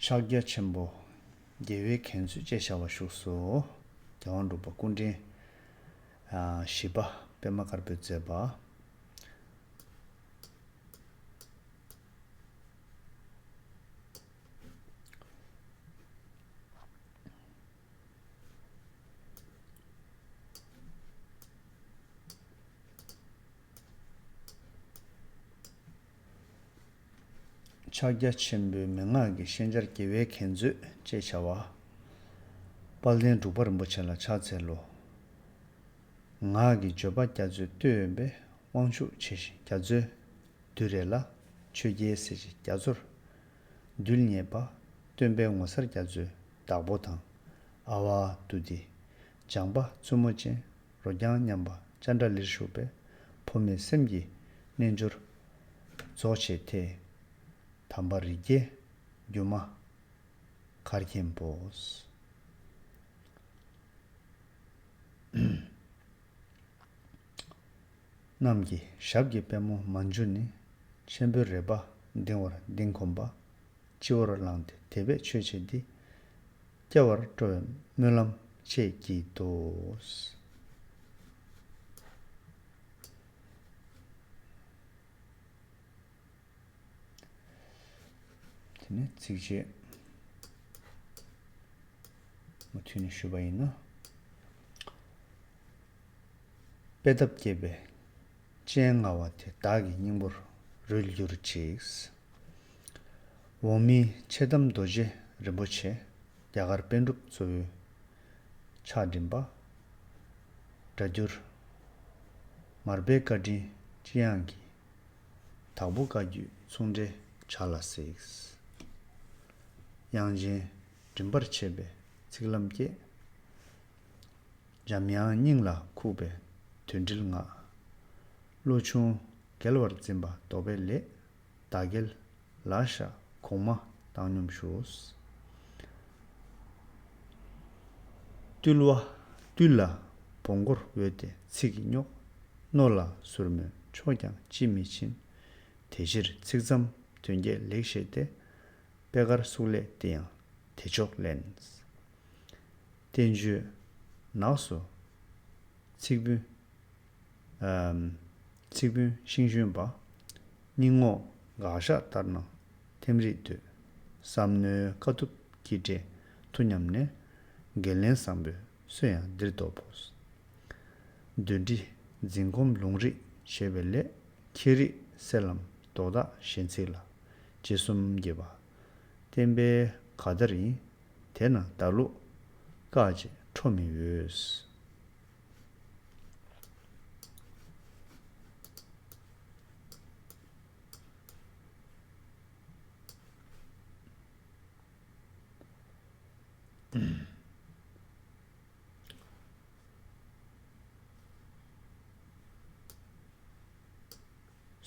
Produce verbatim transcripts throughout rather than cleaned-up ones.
ཕྱག་རྒྱ་ཆེན་པོ་རྒྱལ་བའི་མཁན་མཛོད་ཅེས་བྱ་བ་བཞུགས་སོ། རྒྱལ་དབང་འབྲུག་པ་སྐུ་ཕྲེང་བཞི་པ་པདྨ་དཀར་པོས་མཛད་པ། ཕྱག་རྒྱ་ཆེན་པོའི་མན་ངག་གི་ཤན་སྦྱར་རྒྱལ་བའི་མཁན་མཛོད་ཅེས་བྱ་བ། དཔལ་ལྡན་འབྲུག་པ་རིན་པོ་ཆེ་ལ་ཕྱག་འཚལ་ལོ། ངག་གི་བརྗོད་པ་རྒྱ་མཚོའི་གཏེར་ཡོན་པས། དབང་ཕྱུག་ཆེ་ཞིང་རྒྱ་མཚོའི་བདུད་རེ་ལ། ཆོས་རྒྱལ་སྲས་བཅས་རྒྱ་མཚོར་གདུལ་བརྙེས་པ། སྟོན་པའི་ངོ་མཚར་རྒྱ་མཚོའི་བདག་པོ་དང་། ཨ་ཝ་བདུད་སྡེ་སྦྱངས་པ་བཙུན་མོ་ཅན། རོ་རྐྱང་མཉམ་པ་སྤྱན་འདྲ་ལེར་བཞུགས་པའི། ཕོ་མོའི་སེམས་ཀྱི་རྣལ་འབྱོར་རྫོགས་བྱེད་དེ། དམ་པ་རིགས་བརྒྱའི་སྒྱུ་མ་གར་མཁན་པོ། གནམ་གྱི་ཞབས་ཀྱི་པད་མོ་མ་འཇུ་ནས། ཆེན་པོའི་རལ་པ་ལྡིང་བར་ལྡིང་གོམ་པ། སྤྱི་བོར་བླངས་ཏེ་དད་པས་མཆོད་བྱེད་འདི། སྐྱེ་བར་སྤྲོ་བའི་སྨོན་ལམ་ཆེས་བགྱིད་དོ། དེ་ནས་ཚིགས་བཅད་མུ་མཐུད་ནས་ཞུས་པ་ཡིན་ན། དཔེ་ཐབས་བསྐྱེད་པའི་སྤྱན་མངའ་བ་དེ། བདག་གི་སྙིང་པོར་རོལ་གྱུར་ཅིག། འོག་མིན་ཆེ་དམ་རྡོ་རྗེ་རིན་པོ་ཆེ། རྒྱ་གར་པཎ་གྲུབ་གཙོ་བོའི་ཕྱག་མགྲིན་པ། སྒྲ་སྒྱུར་མར་པའི་བཀའ་དྲིན་ཅི་ཡང་གིས། དྭགས་པོ་བཀའ་བརྒྱུད་མཚུངས་འབྲེལ་བྱ་ལ་གཟིགས། དབྱངས་ཅན་མགྲིན་པར་ཆེ་བའི་ཚིག་ལམ་བསྐྱེད། འཇམ་དབྱངས་སྙིང་ལ་ཁུག་པའི་དོན་འགྲེལ་ངག། བློ་ཆུང་རྒྱལ་བར་འཛིན་པ་ལྡོག་པའི་ལས། བདག་རྒྱལ་ལ་བཞག་གོང་མ་བཏང་སྙོམས་ཞུ། བཏུལ་བ་བཏུལ་ལ་བོང་མགོར་འོས་ཏེ་ཚིག་གིས་སྙོག། རྣོ་ལ་ཟུར་མོས་ཕྱོགས་ཀྱང་ཅིས་མི་ཕྱིན། དེ་ཕྱིར་ཚིག་ཙམ་དོན་བརྒྱད་ལེགས་བཤད་དེ། པད་དཀར་གཙུག་ལས་དེ་ཡང་དེ་མཆོག་ལེན། བསྟན་བཅོས་ནགས་སུ་ཚིག་དཔོན། ཨམ། ཚིག་དཔོན་ཤིང་གཞོན་པ། སྙིང་ངོ་དགག་བཞག་ལྟར་སྣང་ཐིམ་རིས་འདོད། བསམ་མནོའི་དཀའ་ཐུབ་ཀྱི་འདྲེ་མཐུ་ཉམས་ནས། འགན་ལེན་བཟང་པོའི་སྲོལ་ཡང་འདིར་ཐོབ་བོ། འདོན་འབྲི་འཛིན་སྒོམ་ལུང་རིགས་བྱེད་པའི་ལས། ཁྱེད་རིགས་གསེར་ལམ་རྡོག་བརྡ་གཞན་ཚིག་ལ། རྗེས་གསུམ་དགྱེས་པ་བསྟན་པའི་ག་དར་ཡིན། དེས་ན་བརྡ་ལུགས་བཀག་ཅེས་ཁྲོ་མི་འོས།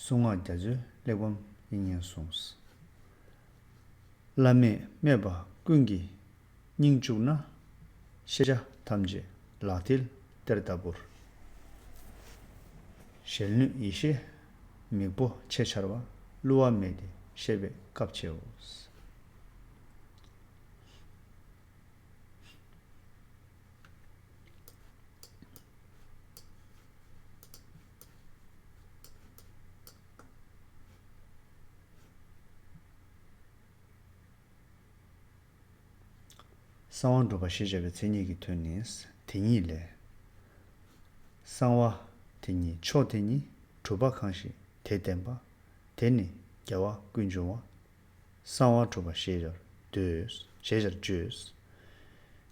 གསུང་ངག་རྒྱ་མཚོའི་གླེགས་བམ་ཡིན་སྙམ་གསུངས། བླ་མས་སྨྲས་པ་ཀུན་གྱི་སྙིང་བཅུག་ན། ཤེས་བྱ་ཐམས་ཅད་ལག་མཐིལ་གཏེར་ལྟ་བུར། གཞལ་ནུས་ཡེ་ཤེས་མིག་པོ་ཕྱེ་འཆར་བ། བསླུ་བ་མེད་དེ་ཤེས་པའི་སྐབས་ཆེའོ། གསང་བ་སྒྲུབ་པ་ཞེས་བྱ་བའི་མཚན་ཉིད་ཀྱི་དོན་ནི་དེ་ཉིད་ལས། གསང་བ་དེ་ཉིད་མཆོག་དེ་ཉིད་གྲུབ་པ་གང་ཞིག་དེ་བསྟན་པ། དེ་ནི་རྒྱལ་བ་ཀུན་འབྱུང་བ། གསང་བ་གྲུབ་པ་ཞེས་བྱར་འདོད། ཞེས་བྱར་བརྗོད།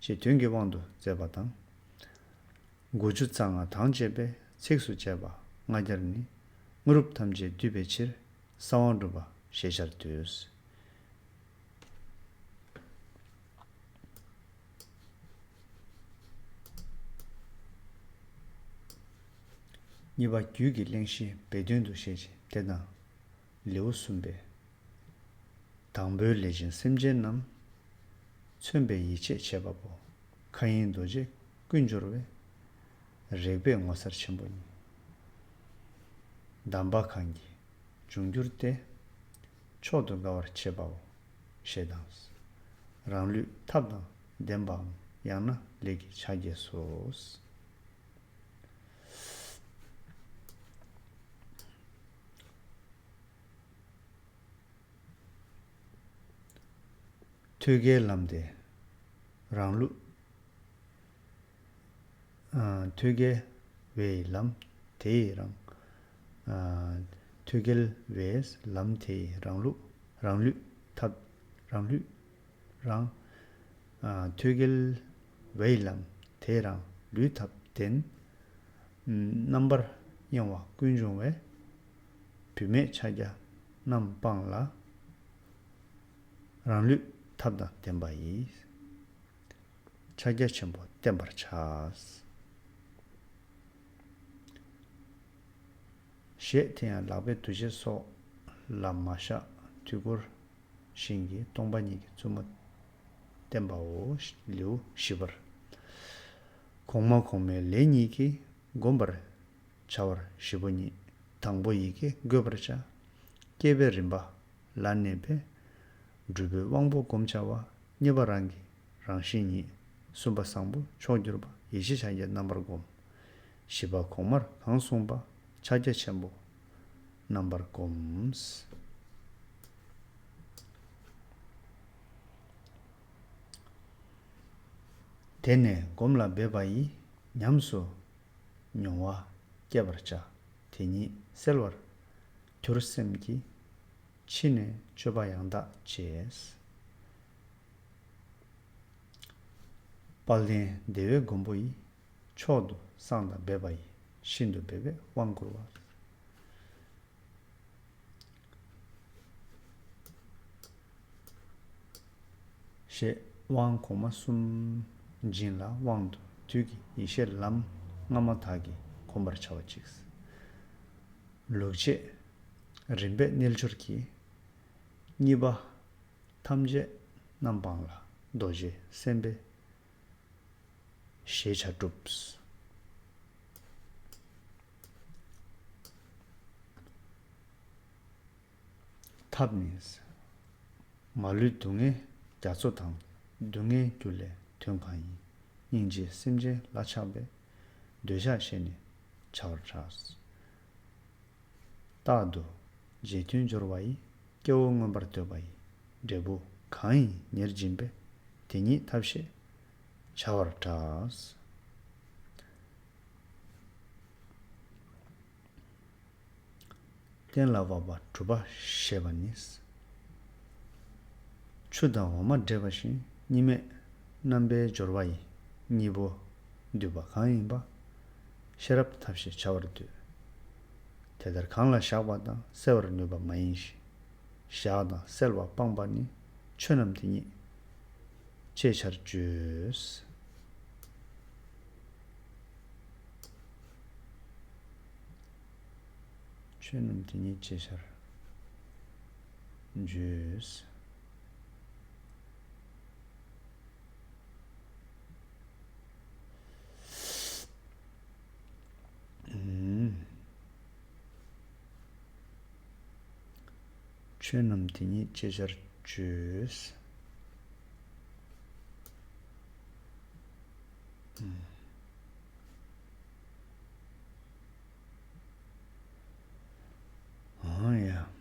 ཅེས་དོན་གྱི་དབང་དུ་མཛད་པ་དང་། དགུ་བཅུ་རྩ་ལྔ་དང་བཅས་པའི་ཚིགས་སུ་བཅད་པ་ལྔ་བརྒྱར་ནི། དངོས་གྲུབ་ཐམས་ཅད་བསྡུས་པའི་ཕྱིར། གསང་བ་སྒྲུབ་པ་ཞེས་བྱར་འདོད། གཉིས་པ་རྒྱུད་ཀྱི་གླེང་གཞི་སྦས་དོན་དུ་བཤད་ཅིང་དེ་དང་ལེའུ་གསུམ་པའི། དང་པོའི་ལས་ཅན་སེམས་ཅན་རྣམས། མཚོན་པའི་ཡིད་ཆེས་བྱེད་པ་པོ། མཁའ་དབྱིངས་རྡོ་རྗེ་ཀུན་སྦྱོར་བའི། རེག་པའི་ངོ་མཚར་ཆེན་པོ་ཉིད། གདམས་པ་གང་གིས་འབྱུང་འགྱུར་ཏེ། མཆོག་ཏུ་དགའ་བར་བྱེད་པའོ། ཞེས་དང་། རང་ལུས་ཐབས་དང་ལྡན་པའམ། ཡང་ན་ལས་ཀྱི་ཕྱག་རྒྱས་སོ། ཐོད་རྒལ་ལམ་དེ་རང་ལུགས། ཨ། ཐོད་རྒལ་བའི་ལམ་དེ་ཡི་རང་། ཨ། ཐོད་རྒལ་བའི་ལམ་དེ་ཡི་རང་ལུགས། རང་ལུས་ཐབས། རང་ལུས་རང་། ཨ། ཐོད་རྒལ་བའི་ལམ་དེ་རང་ལུས་ཐབས་ལྡན། རྣམ་པར་གཡེང་བ་ཀུན་འབྱུང་བའི། བུད་མེད་ཕྱག་རྒྱ་རྣམས་སྤངས་ལ། རང་ལུས་ཐབས་དང་ལྡན་པ་ཡིས། ཕྱག་རྒྱ་ཆེན་པོ་བསྟེན་པར་བྱ། ཞེས་དེ་ཡང་ལག་པས་འདུ་བྱེད་སོགས་ལ་མ་བཞག་དུས་འཁོར་བཞིན་གྱི་སྟོང་པ་ཉིད་ཀྱི་བཙུན་མོ་བསྟེན་པའོ། ལེའུ་བཞི་པར། གོང་མ་གོང་མའི་ལས་ཉིད་ཀྱིས་བསྒོམ་པར་བྱ་བ་བཞི་པོ་ཉིད། དང་པོ་ཡི་གེ་དགོད་པར་བྱ། བསྐྱེད་པའི་རིམ་པ་ལ་གནས་པས་སྒྲུབ་པའི་དབང་པོ་བསྒོམ་བྱ་བ། གཉིས་པ་རང་གི་རང་བཞིན་ཉིད། གསུམ་པ་བཟང་པོ་མཆོག་གྱུར་པ། ཡེ་ཤེས་ཕྱག་རྒྱ་རྣམ་པར་བསྒོམ། བཞི་པ་གོང་མར་གང་གསུངས་པ། ཕྱག་རྒྱ་ཆེན་པོ་རྣམ་པར་བསྒོམ། དེ་ནས་སྒོམ་ལ་འབད་པ་ཡིས། ཉམས་སུ་མྱོང་བ་བསྐྱེད་པར་བྱ། དེ་ཉིད་གསལ་བར་གྱུར་སེམས་ཀྱིས། ཕྱི་ནས་སྤྱོད་པ་ཡང་དག་བྱས། དཔལ་ལྡན་བདེ་བའི་མགོན་པོ་ཡི། མཆོག་ཏུ་བསམ་དང་འབད་པ་ཡིས། ཤིན་ཏུ་འབད་པས་དབང་བསྐུར་བ། ཞེས་དབང་གོང་མ་གསུམ་སྦྱིན་ལ་དབང་དུ་དུས་ཀྱི་ཡེ་ཤེས་ལམ་སྔ་མ་དག་གིས་གོམས་པར་བྱ་བ་གཅིག། ལུགས་བྱེད་རིམ་པས་རྣལ་འབྱོར་གྱིས། གཉིས་པ་ཐམས་ཅད་རྣམ་སྤངས་ལ། རྡོ་རྗེ་སེམས་དཔའི་ཞེས་བྱ་སྒྲུབ། ཐབས་ནི། མ་ལུས་སྡུག་བསྔལ་རྒྱ་མཚོ་དང་། སྡུག་བསྔལ་རྒྱུ་ལས་དོན་གང་ཡིན། སྙིང་རྗེ་སེམས་ཅན་ལ་ཆགས་པས། འདོད་ཆགས་ཞེས་ནི་བྱ་བར་གྲགས། རྟག་ཏུ་རྗེས་མཐུན་སྦྱོར་བ་ཡིས། སྐྱེ་བོ་མངོན་པར་འདོད་པ་ཡི། འབྲས་བུ་གང་ཡིན་ཉེར་འབྱིན་པས། དེ་ཉིད་ཐབས་ཤེས་བྱ་བར་གྲགས། གཏན་ལ་དབབ་པ་གྲུབ་པ་ཞེས་པ་ནི། ཆུ་དང་འོ་མ་འདྲེས་པ་བཞིན། གཉིས་མེད་རྣམ་པའི་སྦྱོར་བ་ཡིས། གཉིས་པོ་འདུས་པ་གང་ཡིན་པ། ཤེས་རབ་ཐབས་ཤེས་བྱ་བར་འདོད། དེ་ལྟར་གང་ལ་བཞག་པ་དང་། བསལ་བར་ནུས་པ་མ་ཡིན་ཞིང་། བཞག་དང་བསལ་བ་སྤངས་པ་ནི། ཆོས་རྣམས་དེ་ཉིད་ཅེས་བྱར་བརྗོད། ཆོས་རྣམས་དེ་ཉིད་ཅེས་བྱར་བརྗོད། ཆོས་རྣམས་དེ་ཉིད་ཅེས་བྱར་བརྗོད། ཨང་ཡ།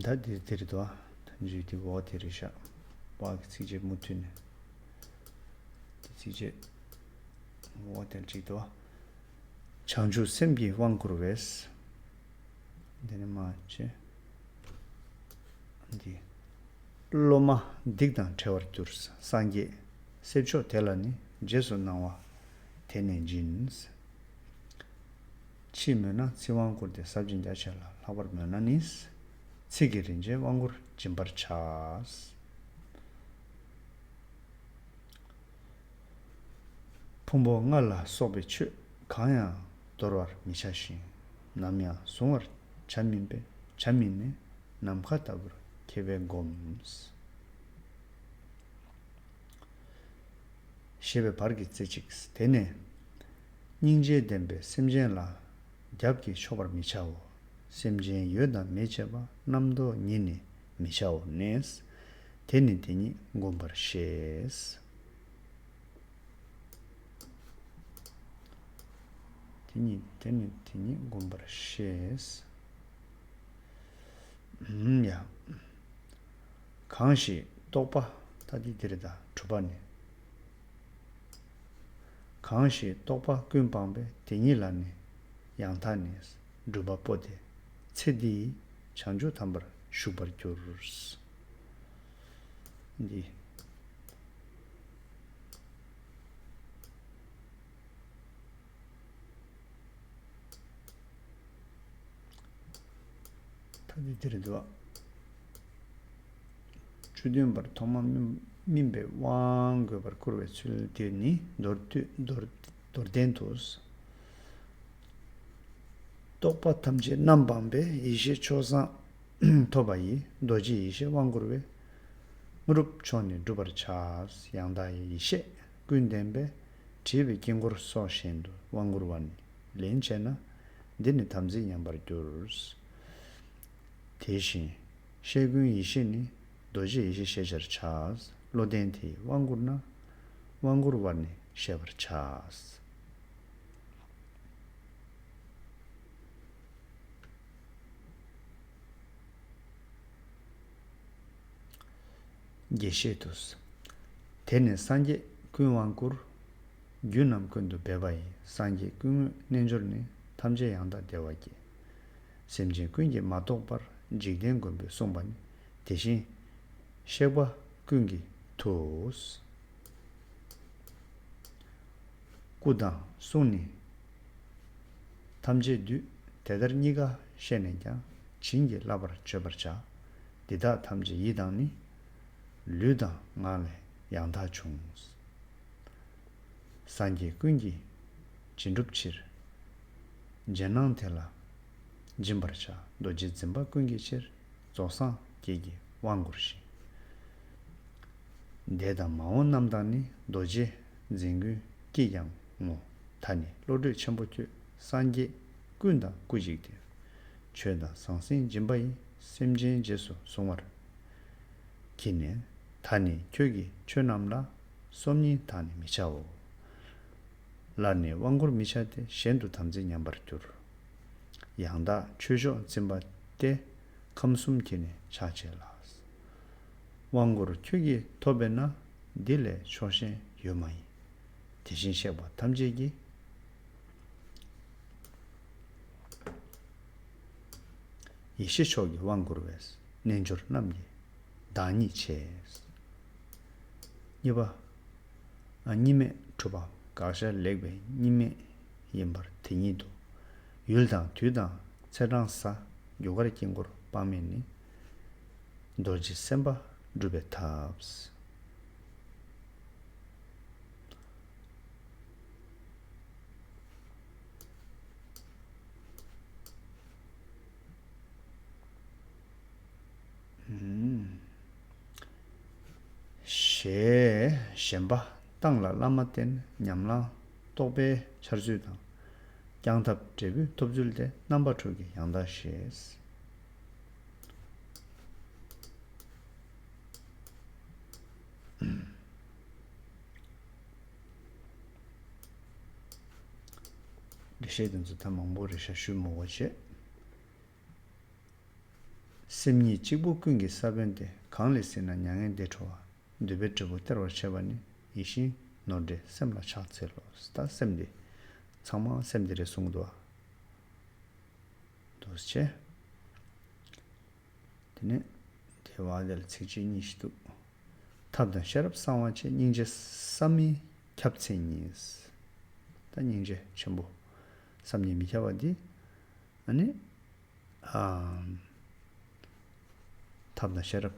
ད་འདིར་འདིར་འདུག་ཨ། ད་འཇུས་ཏེ་འོག་དེ་རེད་ཤག། བག་གི་ཚིགས་བཅད་མུ་མཐུད་ནས། དེ་ཚིགས་བཅད་འོག་དེར་གཅིག་འདུག་ཨ། བྱང་ཆུབ་སེམས་ཀྱིས་དབང་བསྐུར་བས། འདི་ནི་མ་བྱེད། འདི། སློབ་མ་སྡིག་དང་བྲལ་བར་འགྱུར། སངས་རྒྱས་སྲས་མཆོག་དེ་ལ་ནི། རྗེས་སུ་གནང་བ་དེ་ནས་སྦྱིན། ཕྱིས་མོས་ན་ཚིག་དབང་བསྐུར་ཏེ། ཟབ་ཅིང་རྒྱ་ཆེ་ལ། ལྷག་པར་མོས་ན་ནི། ཚིག་གིས་རིན་ཆེན་དབང་བསྐུར་སྦྱིན་པར་བྱ། ཕུང་པོ་ལྔ་ལ་སོགས་པའི་ཆོས་གང་ཡང་ དོར་བར་མི་བྱ་ཞིང་། ནམ་ཡང་གཟུང་བར་བྱ་མིན་པས། བྱ་མིན་ནས་ནམ་མཁའ་ལྟ་བུར་མཁས་པས་བསྒོམ། ཞེས་པའི་བར་གྱི་རྩེ་གཅིག། དེ་ནས་སྙིང་རྗེ་ལྡན་པས་སེམས་ཅན་ལ་རྒྱབ་ཀྱིས་འཕྱོག་པར་མི་བྱའོ། སེམས་ཅན་ཡོད་དང་མེད་བྱེད་པ། རྣམ་རྟོག་ཉིད་ནི་མི་བྱའོ་ནས། དེ་ནི་དེ་ཉིད་བསྒོམ་པར་བཤད། དེ་ཉིད་དེ་ནི་དེ་ཉིད་བསྒོམ་པར་བཤད། ཡ། གང་ཞིག་རྟོག་པ། ད་འདི་འདིར་ད་དྲུག་པ་ནི། གང་ཞིག་རྟོག་པ་ཀུན་སྤངས་པས། དེ་ཉིད་ལ་ནི་ཡང་དག་ནི། སྒྲུབ་པ་པོ་དེ་ཚེ་འདི་ཡི། བྱང་ཆུབ་དམ་པར་ཞུགས་པར་འགྱུར། འདི། ད་འདི་འདིར་འདུག། བཅུ་བདུན་པར་ཐོག་མ་སྨིན་སྨིན་པའི་དབང་དགོས་པར་བསྐུར་བའི་ཚུལ་དེ་ནི། མདོར་བསྡུས་མདོར་མདོར་བསྟན་དུ། རྟོག་པ་ཐམས་ཅད་རྣམ་སྤངས་པས། ཡེ་ཤེས་མཆོག་བཟང་ཐོབ་པ་ཡི། རྡོ་རྗེ་ཡེ་ཤེས་དབང་བསྐུར་བས། དངོས་གྲུབ་མཆོག་ནི་འགྲུབ་པར་བྱ། ཡང་དག་ཡེ་ཤེས་ཀུན་ལྡན་པས། བྲིས་པའི་དཀྱིལ་འཁོར་སོགས་བཞིན་དུ། དབང་བསྐུར་བ་ནི་ལན་བྱས་ན། འདི་ནི་དམ་ཚིག་ཉམས་པར་འགྱུར། དེ་བཞིན་གཤེགས་ཀུན་ཡེ་ཤེས་ནི། རྡོ་རྗེ་ཡེ་ཤེས་ཞེས་བྱར་བྱ། བློ་ལྡན་དེ་ཡིས་དབང་བསྐུར་ན། དབང་བསྐུར་བར་ནི་ཤེས་པར་བྱ། རྒྱས་བཤད་དུ། དེ་ནི་སངས་རྒྱས་ཀུན་དབང་བསྐུར། རྒྱུད་རྣམས་ཀུན་ཏུ་སྦས་པ་ཡི། སངས་རྒྱས་ཀུན་དངོས་རྣལ་འབྱོར་ནི། ཐམས་ཅད་ཡང་དག་བདེ་བ་བསྐྱེད། སེམས་ཅན་ཀུན་གྱིས་མ་རྟོགས་པར། འཇིག་རྟེན་མགོན་པོས་གསུངས་པ་ནི། དེ་བཞིན་གཤེགས་པ་ཀུན་གྱི་མཐུ། སྐུ་དང་གསུང་ནི་ཐམས་ཅད་འདུས། དེ་ལྟར་གཉིས་ཀ་ཤེས་ནས་ཀྱང་། བྱིན་གྱིས་བརླབ་པར་བྱེད་པར་བྱ། འདི་དག་ཐམས་ཅད་ཡིད་དང་ནི། ལུས་དང་ངག་ལས་ཡང་དག་འབྱུང་། སངས་རྒྱས་ཀུན་གྱིས་བྱིན་བསྒྲུབ་ཕྱིར། རྗེས་གནང་དེ་ལ་སྦྱིན་པར་བྱ། རྡོ་རྗེ་འཛིན་པ་ཀུན་གྱི་ཕྱིར། རྫོགས་སངས་རྒྱས་ཀྱིས་དབང་བསྐུར་ཞིང་། འདས་དང་མ་འོངས་རྣམས་དང་ནི། རྡོ་རྗེ་འཛིན་ཀུན་སྐྱེས་ཀྱང་ངོ་། ད་ནི་བློ་གྲོས་ཆེན་པོ་ཁྱོད། སངས་རྒྱས་ཀུན་དང་སྐུ་གཅིག་སྟེ། ཆོས་དང་ཟང་ཟིང་སྦྱིན་པ་ཡིས། སེམས་ཅན་རྗེས་སུ་བཟུང་བར་བགྱིས་ནས། ད་ནི་ཁྱོད་ཀྱིས་ཆོས་རྣམས་ལ། སོམ་ཉི་བཏང་ནི་མི་བྱའོ། སླར་ནི་དབང་བསྐུར་མི་བྱ་སྟེ། གཞན་དུ་དམ་ཚིག་ཉམས་པར་འགྱུར། ཡང་དག་ཆོས་མཆོག་འཛིན་པ་སྟེ། ཁམས་གསུམ་གྱི་ནི་ཕྱག་བྱེད་ལ། དབང་བསྐུར་ཁྱོད་ཀྱིས་ཐོབ་པས་ན། འདི་ལས་ཆོག་ཤེས་ཡོད་མ་ཡིན། དེ་བཞིན་གཤེགས་པ་ཐམས་ཅད་ཀྱིས། ཡེ་ཤེས་མཆོག་གི་དབང་བསྐུར་བས། རྣལ་འབྱོར་རྣམས་ཀྱི་བདག་ཉིད་བྱས། གཉིས་པ། ཨ། གཉིས་མེད་གྲུབ་པ་དགག་བྱ་ལེགས་པའི་གཉིས་མེད་ཡིན་པར་དེ་ཉིད་དུ། ཡུལ་དང་དུས་དང་ཚེས་གྲངས་གཟའ། རྒྱུ་སྐར་དཀྱིལ་འཁོར་སྤང་མིན་ནི། རྡོ་རྗེ་སེམས་དཔའ་སྒྲུབ་པའི་ཐབས། ཞེས་ཞེན་པ་བཏང་ལ་བླ་མ་བསྟེན། ཉམས་བླངས་རྟོགས་པའི་འཆར་ཚུལ་དང་། བསྐྱང་ཐབས་འབྲས་བུ་ཐོབ་ཚུལ་ཏེ། རྣམ་པ་དྲུག་གི་ཡང་དག་ཤེས། འགྲེལ་བཤད་དེ་ཚོ་ད་མང་པོ་རེད་ཤག་ཞུ་མི་དགོས་བྱས། སེམས་ཉིད་གཅིག་པུ་ཀུན་གྱི་ས་བོན་ཏེ། གང་ལས་ཟིན་ན་མྱ་ངན་འདས་འཕྲོ་བ། འདུས་པའི་འབྲས་བུ་སྟེར་བར་བྱེད་པ་ནི། ཡིད་བཞིན་ནོར་འདྲའི་སེམས་ལ་ཕྱག་འཚལ་ལོ། ད་སེམས་འདི་ཚང་མ་སེམས་འདི་རེད་གསུང་གི་འདུག་ཨ། འདུག་བྱས། དེ་ནས་དེ་བ་དེ་ལ་ཚིགས་བཅད་གཉིས་ཤིག་འདུག། ཐབས་དང་ཤེས་རབ་གསང་བ་ཆེ། སྙིང་རྗེ་བསམ་མི་ཁྱབ་མཚན་ཉིད། ད་སྙིང་རྗེ་ཆེན་པོ་བསམ་གྱིས་མི་ཁྱབ་པ་འདི། ཨ་ནི། ཨ། ཐབས་དང་ཤེས་རབ་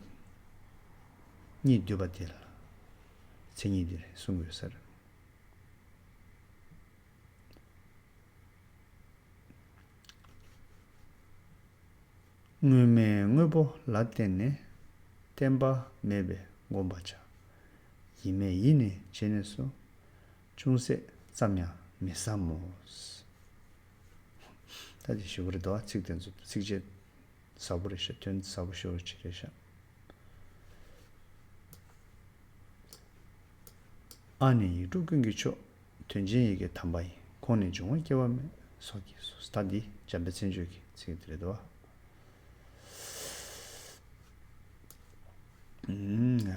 གཉིས་འདུས་པ་དེ་ལ་མཚན་ཉིད་འདི་རེད་གསུང་དགོས་ས་རེད། དངོས་མེད་དངོས་པོ་ལ་བརྟེན་ནས། བརྟེན་པ་མེད་པས་བསྒོམ་པར་བྱ། ཡིད་མེད་ཡིད་ནི་བྱས་ནས་སུ། ཅུང་ཟད་ཙམ་ཡང་མི་བསམ་མོ། ད་དེ་ཞུ་གི་རེད་དོ། ཚིག་དེ་ཚོ་ཚིགས་བཅད་ཟབ་པོ་རེད་ཤག་དོན་ཟབ་པོ་ཞེ་པོ་ཅིག་རེད་ཤག་ཨ་ནི་ཡིག་དྲུག་ཀུན་གྱི་མཆོག་དོན་ཆེན་ཡི་གེ་དམ་པ་ཡིན། ཁོང་ནས་འབྱུང་བ་སྐྱེ་བ་མེད། སོགས་ཀྱིས་སོ། ད་འདི་འཇམ་དཔལ་མཚན་བརྗོད་ཀྱི་ཚིག་དེ་རེད་དོ། ཨུམ། འདུ་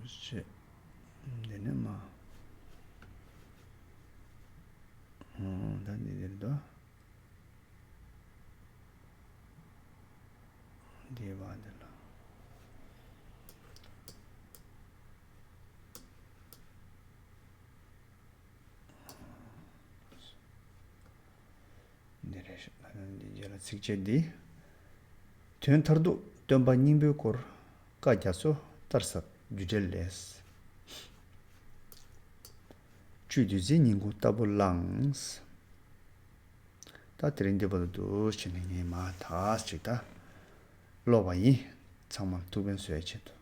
བྱེད། འདི་ནི་མ། ཨོ་ད་འདི་འདིར་འདུག་འདི་བ་འདི་ལ། འདི་རེད་ཤག་འདི་རྗེས་ལ་ཚིགས་བཅད་འདི། དོན་མཐར་ཐུག་སྟོན་པ་སྙིང་པོའི་སྐོར། བཀའ་རྒྱ་མཚོ་ལྟར་ཟབ་རྒྱུད་འགྲེལ་ལས། བཅུད་བདུད་རྩིའི་ཉིན་གུང་ལྟ་བུ་བླངས། ད་དེ་རིང་འདི་བར་དུ་བྱས་ནས་ངས་མར་ད་ཅིག་ད་ཀློག་པ་ཡིན། ཚང་མར་ཐུགས་ཕན་གསོས་ཆེད་དུ།